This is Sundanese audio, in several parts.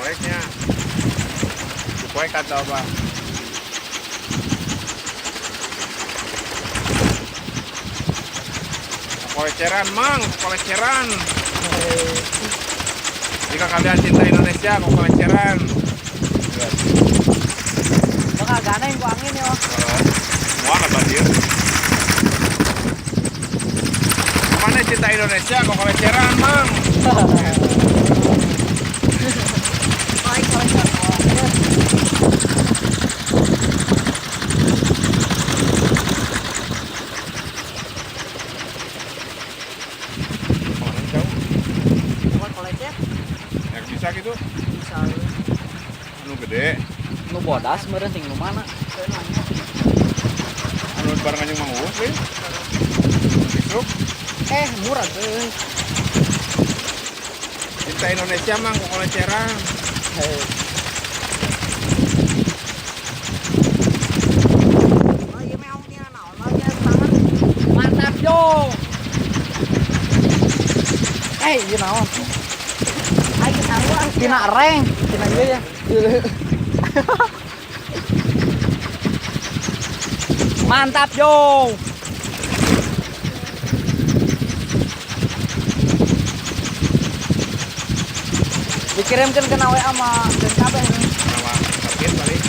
Koleknya. Poe kata apa? Koleceran, Mang, koleceran. Jika kalian cinta Indonesia, kok koleceran. Bakal gana yang ku angin ya. Mau apa dia? Mana cinta Indonesia, kok koleceran, Mang? Baik, kolecer. Kemana jauh? Bukan kolecer. Yang bisa gitu? Bisa. Anu gede. Nu bodas meureun ting nu mana? Anu barengan jeung Mang Uus, we. Besok Murah euy. Cinta Indonesia, Mang, kok koleceran. Hei. Oh, iya meong tina naon mah tina tangan. Mantap yo. Ieu naon? Aing sarua. Tina reng, tina ieu ya. Mantap yo. Dikirimkan ke WA sama dan kabeh. Nama sakit balik.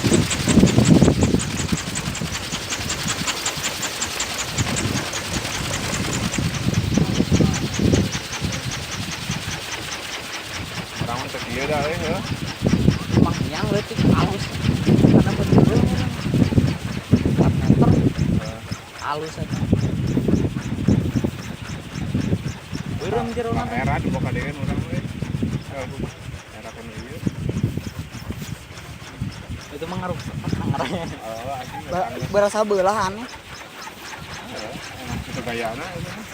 Orang mah teu kieu dah euy, heuh. Emang yang leutik halus. Karena betul 4 meter halus eta. Beureum jerona teh. Era dibuka deui urang we. Era kana ieu. Itu mah ngaruh ngaranya. Oh, anjing. Berasa beulah aneh. Emang kitu gayana itu mah.